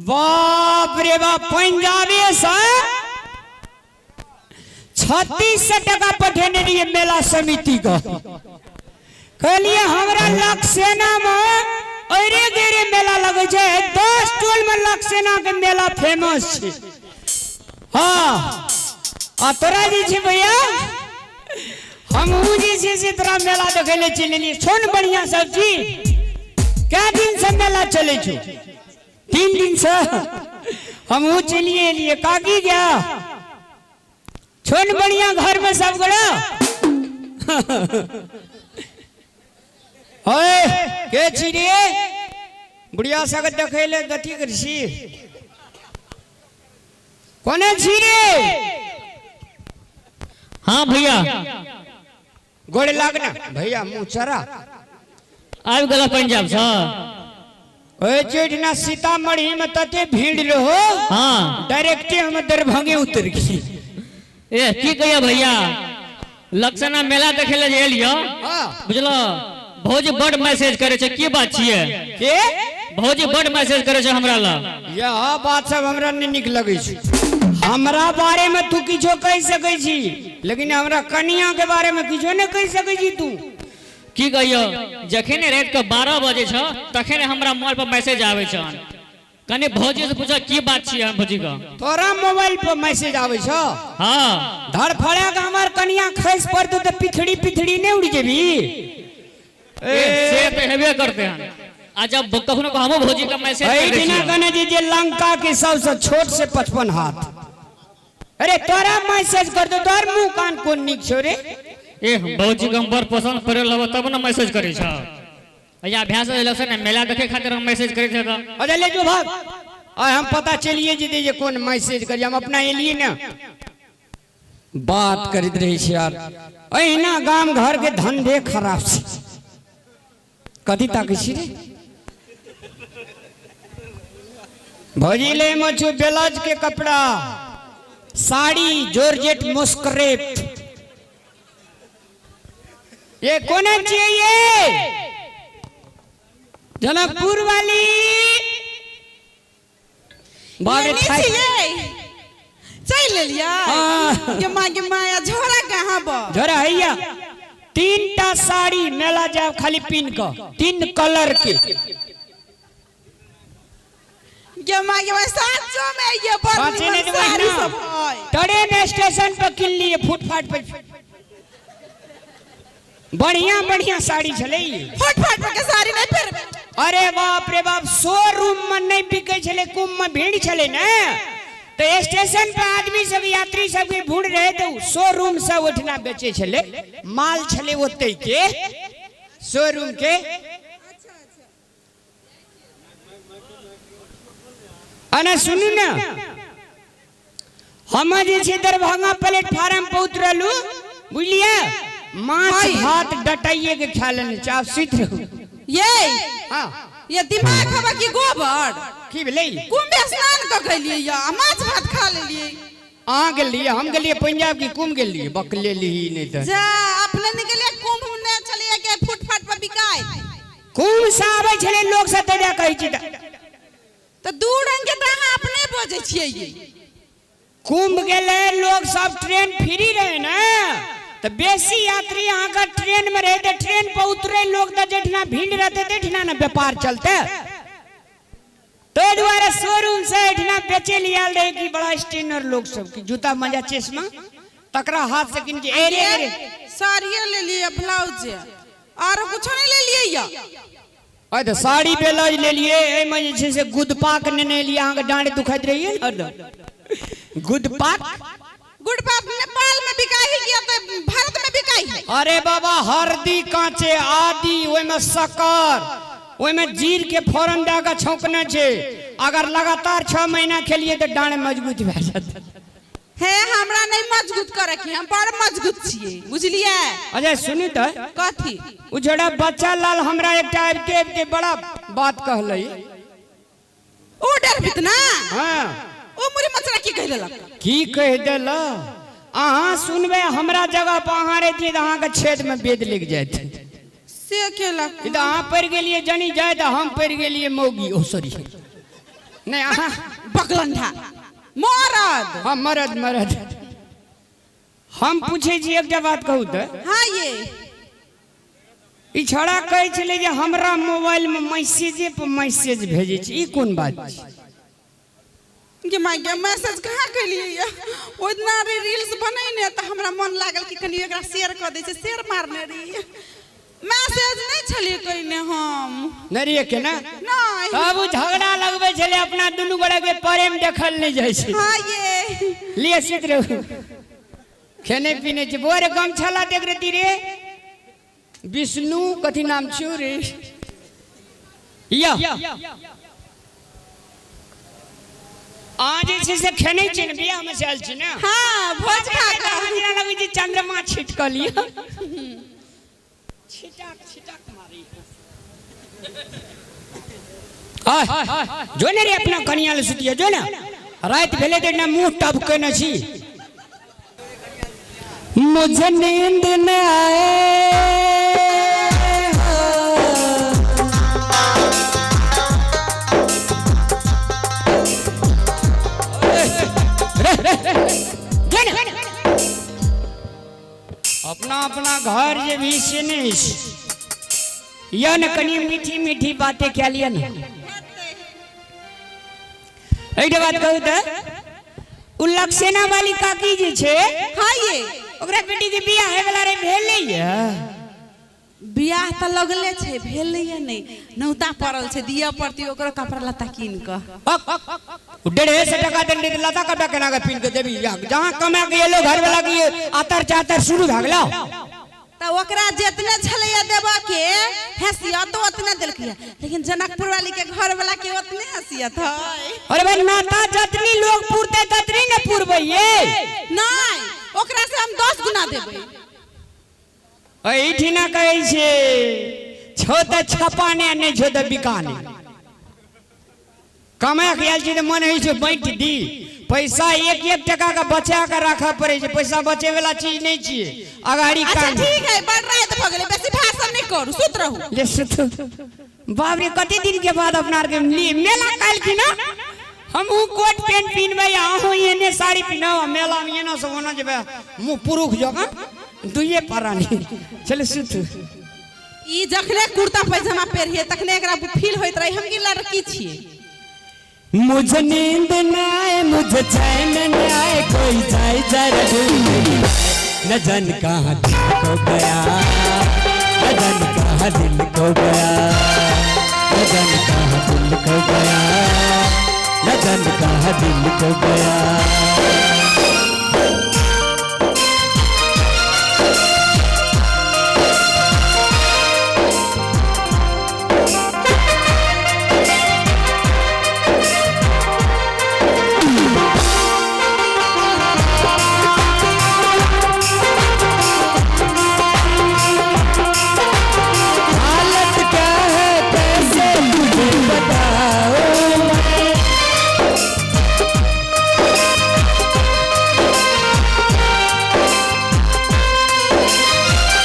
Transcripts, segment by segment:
बाप रे बाप, पंजाबे से 3600 टका पठेने रहिए मेला समिति के। कहलिए हमरा लक्सेना में अरे गेरे मेला लगे छै, 10 टोल में लक्सेना के मेला फेमस छै। हाँ, आ तोरा जे छै भैया, हमहूँ जे छै से तोरा मेला देखे ले चलि एलियै। छौ ने बढ़िया सब चीज? कै दिन से मेला चलै छौ? 3 दिन से। हमहूँ चलिए एलियै। काकी गया छौ ने बढ़िया घर में सब गोड़ा? ओए के छी रे बुढ़िया सबके देखै ले गति कर छी? कोने छी रे? हाँ भैया। गोड़ लागना भैया, मुँह चरा। आबि गेल पंजाब से? ओए चीज ना सीतामढ़ी में तते भीड़ रहो। हाँ। डायरेक्टे हम दरभंगे उतर गई। ए की कहिया भैया, लक्षणा मेला देखे ले जे एलियो। हाँ। बुझलो, भौजी बड मैसेज करे छै, की बात छियै? के? भौजी बड मैसेज करे छै हमरा ला। यह बात सब हमरा नहीं नीक लगै छै। हमरा बारे में तू किछो कहि सकै छी, लेकिन हमरा कनिया के बारे में किछो नहीं कहि सकै छी तू। की कहियो, जखन रात के 12 बजे छ तखन हमरा मोबाइल पर मैसेज आबै छै। कनि भौजी से पूछ की बात छियै भौजी के। तोरा मोबाइल पर मैसेज आबै छौ? हाँ। धड़फड़ा के हमर कनिया खसि पड़तौ तऽ पिथड़ी पिथड़ी नहीं उड़ जेबी? ए, से तऽ हेबे करते हन। आ जब कखनो हमहूँ भौजी के मैसेज एहि कर दै दिना छियै। कहने छी जे लंका के सबसे छोट से 55 हाथ। अरे तोरा मैसेज कर दो, तोहर मुंह कान कोन नीक छौ रे? ए भौजी के हम बड़ पसंद पड़ल हबो तब ने मैसेज करै छौ। भैया अभ्यास होइल से ने मेला देखे खातिर हम मैसेज करै छै तऽ। अच्छा ले जो भाग, आ हम पता चलिए जेतै जे कोन मैसेज करी। हम अपना एलियै ने बात करैत रहै छी यार। अहिना गाम घर के धंधे खराब छै। कथी ताकै छी रे? भौजी ले मछु ब्लाउज के कपड़ा, साड़ी जॉर्जेट मुस्करेप। ये कौन छियै ये? जनकपुर वाली बाप रे, लेने छियै। चलि लेलियै? हाँ। गे माँ, गे माया, झोरा कहाँ बा? झोरा हैया। 3टा साड़ी मेला जाब खाली पिन क, 3 कलर के। गे माँ, गे माँ, साचो में ये बड़ साचे निमन नहीं देबै साड़ी ना। सब है। ट्रेन स्टेशन पर किन लिए, फुटपाथ पर बढ़िया बढ़िया साड़ी छलै। फुटपाथ पर के साड़ी नहीं पहिरबै। अरे बाप रे बाप, शोरूम में नहीं बिकै छलै, कुंभ में भीड़ छलै ने, तो स्टेशन पर आदमी सब यात्री सब के भीड़ रहे तो शोरूम से ओठना बेचै छलै, माल छलै ओतै के शोरूम के। अने सुनू ने, हम जे छै दरभंगा प्लेटफार्म पर उतरलू, बुझलियै, माछ भात डटाइए के खा लेने छै। आब सुति रहू। ये हाँ। ये दिमाग हवा की गोबर की भेलै? कुंभ स्नान कऽ के एलियै या आ माछ भात खा लेलियै। अहाँ गेलियै, हम गेलियै पंजाब की कुंभ गेलियै? बकले लीही नहि तऽ। जा अपने निकलियै कुंभ ने छलियै के फुटपाथ पर बिकाय। कुंभ से आबै छलै लोक सब तै कहै छी तऽ। तऽ दू रंग के तऽ अहाँ अपने बजै छियै ये। कुंभ गेलै लोग सब, ट्रेन फ्री रहे ने, तऽ बेसी यात्री अहाँके ट्रेन में रहे, तऽ ट्रेन पर उतरे लोग, तऽ जेठना भीड़ रहते तेठना ने व्यापार चलते। ताहि दुआरे शोरूम से एहिठिना बेचे लिए आयल रहे कि बड़ा स्टेनर लोग सब की जूता मजा चश्मा तकरा हाथ से किन के एरे एरे। साड़िए ले लिए, ब्लाउज आरो कुछो नहीं ले लिए या? अरे तऽ साड़ी ब्लाउज ले लिए, एहिमे जे छै से गुदपाक नेने लिए। अहाँके डाँड़ दुखाइत रहिए ने हरदम, गुदपाक। गुड़पाक नेपाल में बिकाई है कि तऽ भारत में बिकाई है? अरे बाबा, हरदी कांचे आदि, ओहिमे शक्कर, ओहिमे जीर के फोरन दए कऽ छौंकने छै। अगर लगातार 6 महीना खेलिए तऽ डाँड़ मजबूत भए जायत। हे हमरा नहीं मजबूत करे के, हम बड़ मजबूत छियै, बुझलियै? अच्छा सुनू तऽ। कथी? ओ जोड़ा बच्चा लाल हमरा एकटा आबिते आबिते बड़ा बात कहलै। ओ डरबित ना? हाँ। ओ मुरी मचरा की कहि देलक? की कहि देलक? अहाँ सुनबै, हमरा जगह पर अहाँ रहितियै तऽ अहाँके छेद में बेद लागि जायत। से केलक? ई तऽ अहाँ पड़ि गेलियै जनी जाय, तऽ हम पड़ि गेलियै मौगी। ओ सॉरी, नहीं अहाँ बकलंधा मरद। हाँ मरद मरद। हम पूछे छी एकटा बात कहू तऽ। हाँ ये ई छौड़ा कहै छलै जे हमरा मोबाइल में मैसेजे पर मैसेज भेजै छी, ई कोन बात छै? गे माय गे, मैसेज कहाँ केलियै ये? ओतना रे रील्स बनेने तऽ हमरा मन लागल कि कनि एकरा शेयर कऽ दै छै, शेयर मारने रहियै। मैसेज नहि छलियै कयने हम। नहि रहियै केना? नहि। तब उ झगड़ा लगबै छलै अपना दुनू गोटे के प्रेम देखल नहि जाइ छै। हाँ ये लिए सुति रहू, खेने पीने छै। बोरे गमछा ला देख रही रे विष्णु कथी नाम छियौ रे? या आज जे छै से खेने छी ने, बियाह में से आयल छी ने। हाँ भोज खा कऽ जेना लगै छै चंद्रमा छिटकल यऽ। छिटक छिटक मारी। आय जो ने रे अपना कनिया ले सुतिया जो ने, राति भेलै तऽ मुँह टपके न छी। मुझे नींद न आए अपना अपना घर जे भी से नहीं या न कनी मीठी मीठी बातें क्या लिया ने। एक बात कहू तऽ उ लक्षेना वाली काकी जे छै। हाँ ये ओकरा बेटी के बियाह होय वाला रे भेलै ये? बियाह तऽ लगले छै, भेलै ये नहि, नौता पड़ल छै, दिअ पड़तै ओकरो कपड़ा लत्ता कीन कऽ। 150 टका देने तऽ लत्ता कपड़ा केना के पीन के देबी? जहाँ कमा के एलो घर वाला के आतर चातर शुरू भए गेलो। तऽ ओकरा जितने छलैया देबऽ के हैसियत ओतने देलकै, लेकिन जनकपुर वाली के घर वाला के ओतने हैसियत है। अरे भाई नाता जतनी लोग पुरते ततनी ने पुरबै ये। नहीं ओकरा से हम 10 गुना देबै। एहिठिना कहै छै छो तऽ छपाने नहि छो तऽ बिकाने। कमाए के आयल छी तऽ मन होइ छै बाँटि दी। पैसा एक एक टका के बचा के राखऽ पड़ै छै, पैसा बचे वाला चीज नहीं छियै। अगाड़ी अच्छा ठीक है, बड़ राति भऽ गेलै, बेसी भाषण नहि करू, सुत रहू। ले सुत। बाप रे कते दिन के बाद अपना आर के मेला काल्हि की ना हमहूँ कोट पेंट पिन्हबै, अहूँ एने साड़ी पिन्हब, मेला में एना से ओना जेबै, मुँह पुरुख जकाँ दुइये परानी। चल सुत। ई जखने कुर्ता पैजामा पहिरियै तखने एकरा फील होइत रहै हम की लड़की छियै। मुझे नींद न आए मुझे चैन न आए, कोई जाए जरा ढूंढ न जान कहाँ दिल खो गया, न जान कहाँ दिल खो गया, न जान कहाँ दिल खो गया, न जान कहाँ दिल खो गया। हालत क्या है कैसे तुझे बताऊं मैं?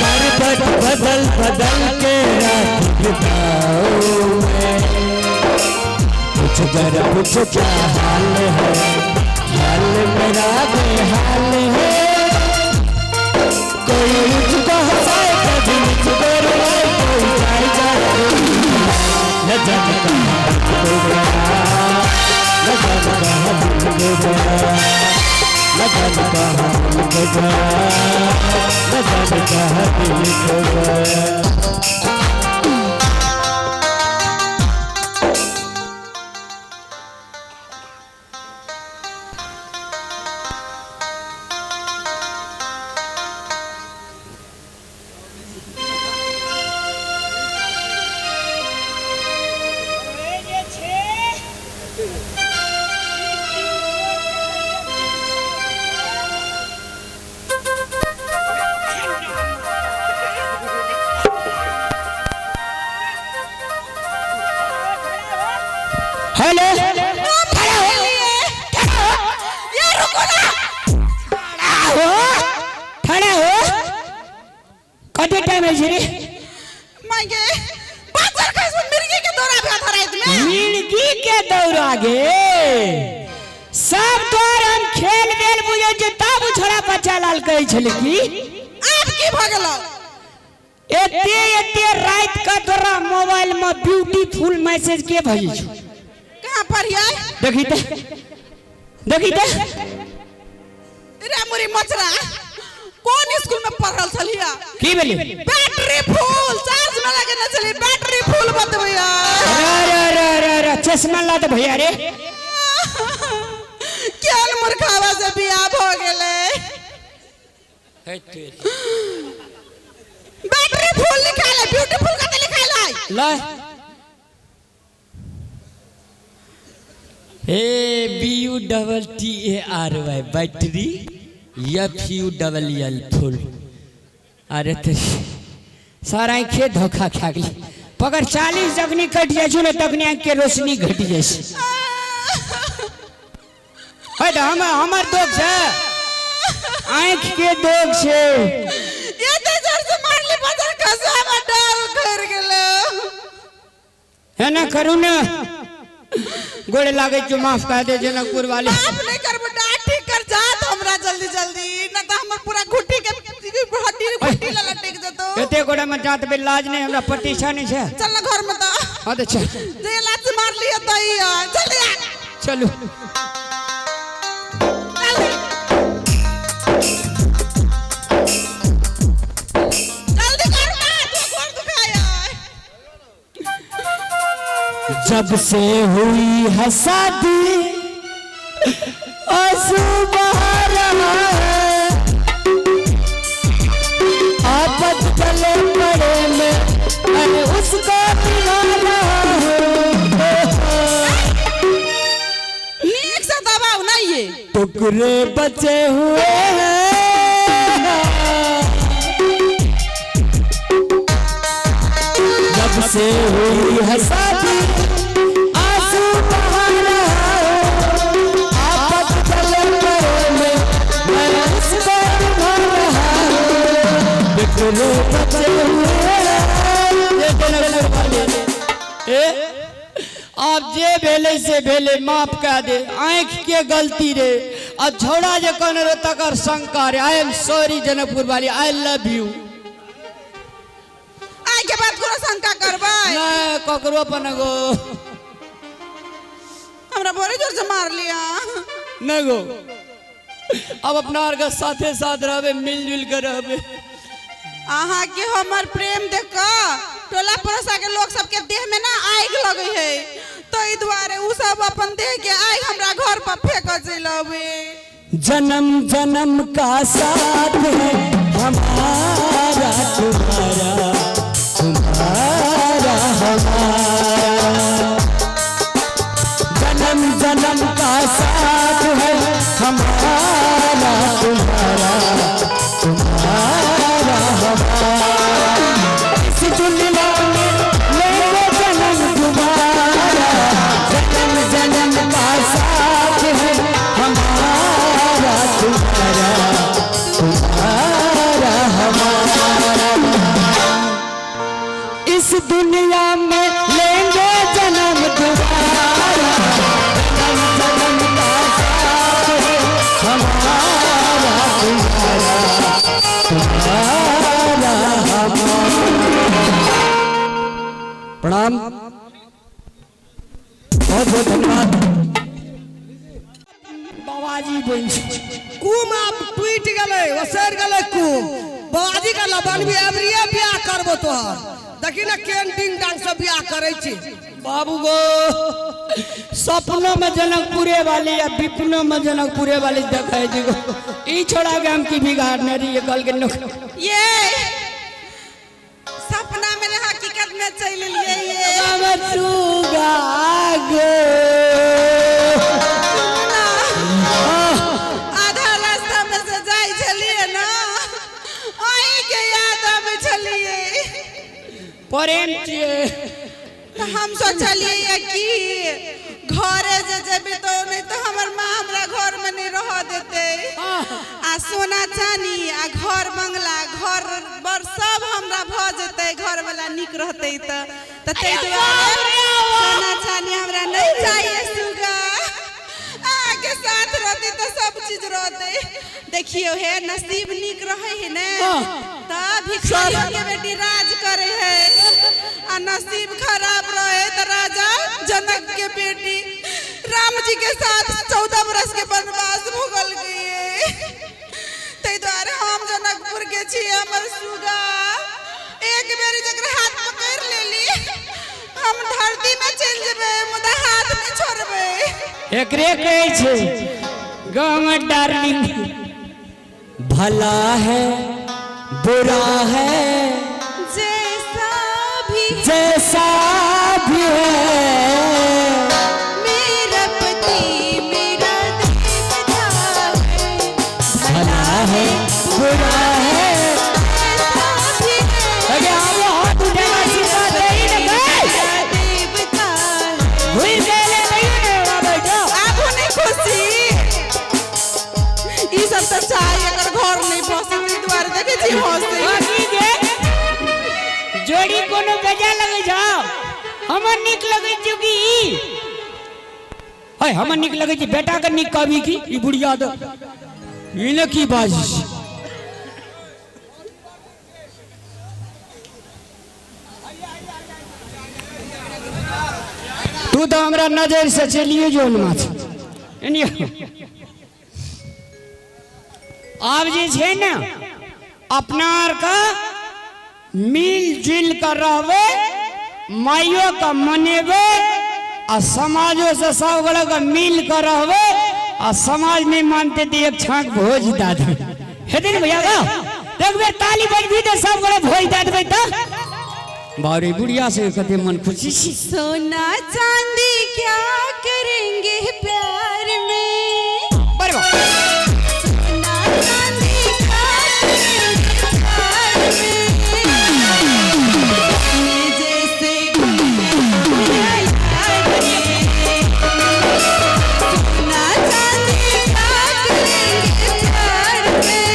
करवट बदल बदल के रात बिताऊं मैं। कुछ जरा पूछ क्या हाल है, हाल मेरा बेहाल है। कोई मुझको हंसाए कभी मुझको रुलाए, कोई जाए जाए न जाने कहाँ दिल खो गया, न जाने कहाँ दिल खो गया, न जाने कहाँ दिल खो गया, न जाने कहाँ दिल खो गया। हेलो खड़ा हो, ये रुको ना, हो खड़ा हो। कते टाइम है रे? माय गे, बाजार खाइस में मिर्गी के दौरा भेल था रात में। मिर्गी के दौरा गे। जाइ छै तब छोड़ा बच्चा लाल कहै छलै की आब की भऽ गेलौ? एते एते राति के तोरा मोबाइल में ब्यूटीफुल मैसेज के भेजै छौ? कहाँ पढ़ियै? देखी तऽ, देखी तऽ। रे मुरी मचरा, कोन स्कूल में पढ़ल छलियै? की भेलै? बैटरी फुल चार्ज में लगेने छलियै, बैटरी फुल बतबैया। रे रे रे रे, चश्मा ला दे भैया रे। केहन मूर्खावा से बियाह भऽ गेलै। बैटरी फुल लिखायल है, ब्यूटीफुल कते लिखायल है? ला। A B U double T A R Y battery, F U double L full. अरे तो सारा आँखे धोखा खा गेली। पकड़ 40 जखनी कटि जाइ छौ ने तखनी आँख के रोशनी घटि जाइ छै। है तऽ हमर दोष छै, आँख के दोष छै। एते जोर से मारली बजर खसा हमर डाल उखड़ गेलै। है ना करू ना, गोड़े लागे छौ, माफ कर दे जनकपुर वाले। माफ नहीं करबो, डांट ठीक कर जा तो हमरा जल्दी जल्दी, ना तो हमर पूरा घुट्टी के हड्डी घुट्टी ला लटक जतो। एते गोड़ा में जात बे लाज नहीं, हमरा प्रतिष्ठा नहीं छै। चल ना घर में तो। हां तो चल। जे लाज से मार लियो तो ई है। चल जा। चलू। जल्दी कर ना, तू गोड़ दुखाया। जब से हुई है शादी आंसू बहा रहा है, आपत गले पड़े में मैं उसको पिला रहा हूँ। नीक से दबाओ ना ये। टुकड़े बचे हुए हैं, जब से हुई है शादी आंसू बहा रहा हूँ, आपत गले पड़े में मैं उसको निभा रहा हूँ। टुकड़े बचे हुए हैं। ये जनकपुर वाले। ए, आप जे भेले से भेले माफ कर दे, आँख के गलती रे आ झोड़ा जे कहने रे तकर शंका रे। I am sorry Janakpur वाली, I love you. आइ के बाद कोनो शंका करबै? नहीं, ककरो पर न गो। हमरा बड़ी जोर से मार लिया। न गो, अब अपना आर के साथे साथ रहबे, मिलजुल के रहबे। अहाँ के हमर प्रेम देख के टोला पड़ोसा के लोग सबके देह में ना आगि लगे है, तो ई दुआरे उ सब अपन देह के आगि हमरा घर पर फेंक चलि अबे। जन्म जन्म का साथ है हमारा, तुम्हारा तुम्हारा हमारा। जन्म जन्म का साथ है हमारा, तुम्हारा तुम्हारा हमारा। इस दुनिया में लेंगे जन्म तुम्हारा, जन्म जन्म का साथ है हमारा, तुम्हारा तुम्हारा हमारा। इस दुनिया में लेंगे जन्म तुम्हारा, जन्म जन्म का साथ है हमारा, तुम्हारा तुम्हारा हमारा। प्रणाम, बहुत बहुत धन्यवाद। बाबाजी बोल कुम आब टूटि गेलै, ओसरि गेलै कुम। बाबाजी के लबन भी एबरिये बियाह करबो तोहर। देखी ना केहन डिंग डांग से बियाह करै छी। बाबू गो, सपनों में जनकपुरे वाली या विपनों में जनकपुरे वाली देखे जी गो। ई छोड़ा के हम की बिगाड़ने रही कल के नोक। ये सपना में हकीकत में चल लिए ये। हमर सुगा गो। आधा रास्ता में से जाई छलिए ना, अहीं के याद आबै छलिए। प्रेम छियै। तो हम सोचलिए कि घरे जे जेबी तो नहीं तो हमर माँ हमरा घर में नहीं रह देते, आ सोना चानी आ घर बंगला घर बर सब हमरा भ जेते, घर वाला निक रहते। तो तै दुआरे सोना चानी हमरा नहीं चाहिए सुगा, आके साथ रहते तो सब चीज रहते। देखियो हे, नसीब नीक रहे है ने हाँ। त भिखारियों के बेटी राज करे है, आ नसीब खराब रहे त राजा जनक के बेटी राम जी के साथ 14 बरस के वनवास भोगल गई। ताहि दुआरे हम जनकपुर के छी। हमर सुगा एक बेर जकर हाथ पकड़ लेली, हम धरती में चलि जेबै मुदा हाथ नहीं छोड़बै। एकरे कहै छै गाँव डार्लिंग, भला है बुरा है जैसा भी जैसा भी है, मेरा पति मेरा देवता है। भला है बुरा है जैसा भी है, अरे आबो हाथ उठेगा आशीर्वाद देही ने गए। मेरा देवता है। घुरि गेले तैयो ने आबै छौ। आबो नहीं खुशी, ई सब तऽ चाही अगर घर नहीं बसे ताहि दुआरे देखै छी हंसै। बाकी गे जोड़ी कोनो बेजा लगै छौ? हमर नीक लगै छौ कि ई? है हमर नीक लगै छै बेटा के नीक कहबी की ई बुढ़िया द ई ने की बाजी छै? तू तो हमरा नजर से चलिए जो माछ एनी। आब जे छै ने अपना आर के मिल जुल कर रहबै, माइयो के मनेबै आ समाजो से सब गोटे के मिल कर रहबै, आ समाज नहीं मानते तो एक छाँक भोज दए देबै। हेतै ने भैया गो? एक बेर ताली बजबी तऽ सब गोटे भोज दए देबै। तऽ बारे बुढ़िया से कते मन खुशी छी। सोना चांदी क्या करेंगे प्यार में, बड़ वाह। सोना चांदी क्या करेंगे प्यार में, अपने जैसे मेरा यार में। सोना चांदी क्या करेंगे प्यार में,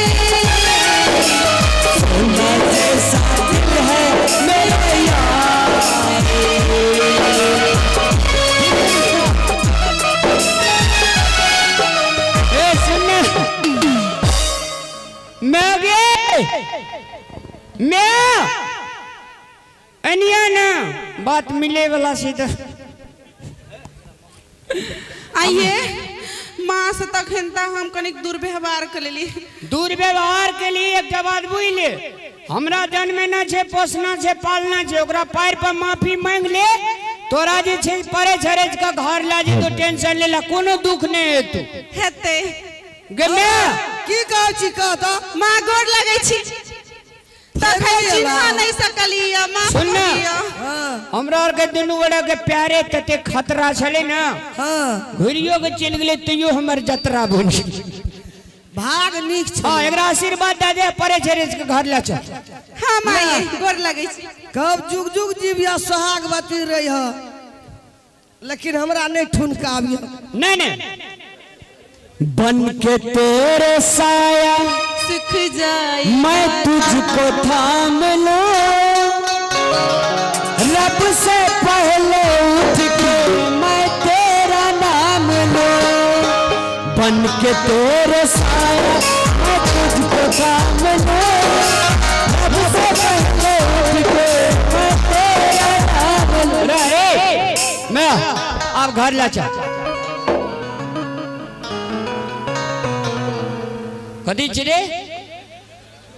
सोना जैसा दिल है मेरे यार। ए सुन, मैं गे मैं अनिया ना बात मिले वाला से तो आइए माँ से तखन तऽ हम कनिक दुर्व्यवहार कर लेली। दुर्व्यवहार के लिए एकटा बात बुझि ले, हमरा जन्मेना छै, पोसना छै, पालना छै, ओकरा पैर पर माफी मांग ले। तोरा जे छै परे झरेज के घर ला जेतो, टेंशन लेला कोनो दुख नहीं हेतौ। हेतै। गे मैं की कहै छी कह तऽ। माँ गोर लगै छी। तखन अरे चिन्हा अल्लाह। नहीं सकली माँ। सुन ना। हाँ। हमरा आर के दुनू गोटा के प्यारे तते खतरा छलै ना, हाँ। घुरियो के चलि गेलै तैयो हमर जतरा बनि गेलै। भाग नीक छै। हाँ एकरा आशीर्वाद दे दे, परे झरेज के घर ला चल। हाँ माँ गोर लगै छी। कब जुग जुग जीविया सोहागवती रही, लेकिन हमरा नहीं ठुनका आबिय। नहीं नहीं, बन के तेरे साया सुख जाए मैं तुझको थाम लूं, रब से पहले उठ के मैं तेरा नाम लूं। बन के तेरे साया मैं तुझको थाम लूं, रब से पहले उठ के मैं तेरा नाम लूं। रे मैं आप घर ला चल। कदी चिरे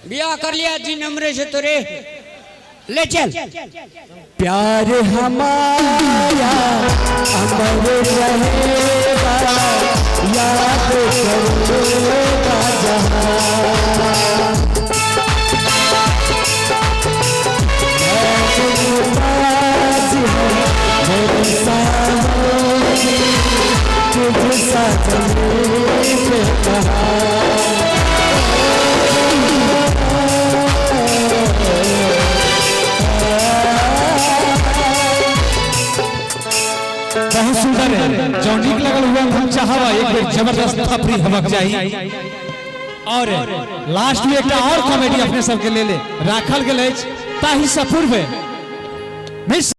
बियाह कर लिया जी नमरे से तोरे ले चल। प्यार हमारा अमर रहेगा, याद करेगा जहां। मेरे सामने तुझसा जमीन पे कहा। बहुत सुंदर है जो नीक लगल हुआ, हम चाहब एक बेर जबरदस्त थपड़ी होबाक चाही। और लास्ट में एकटा और कॉमेडी अपने सबके लेल राखल गेल अछि, ताहि से पूर्व मिस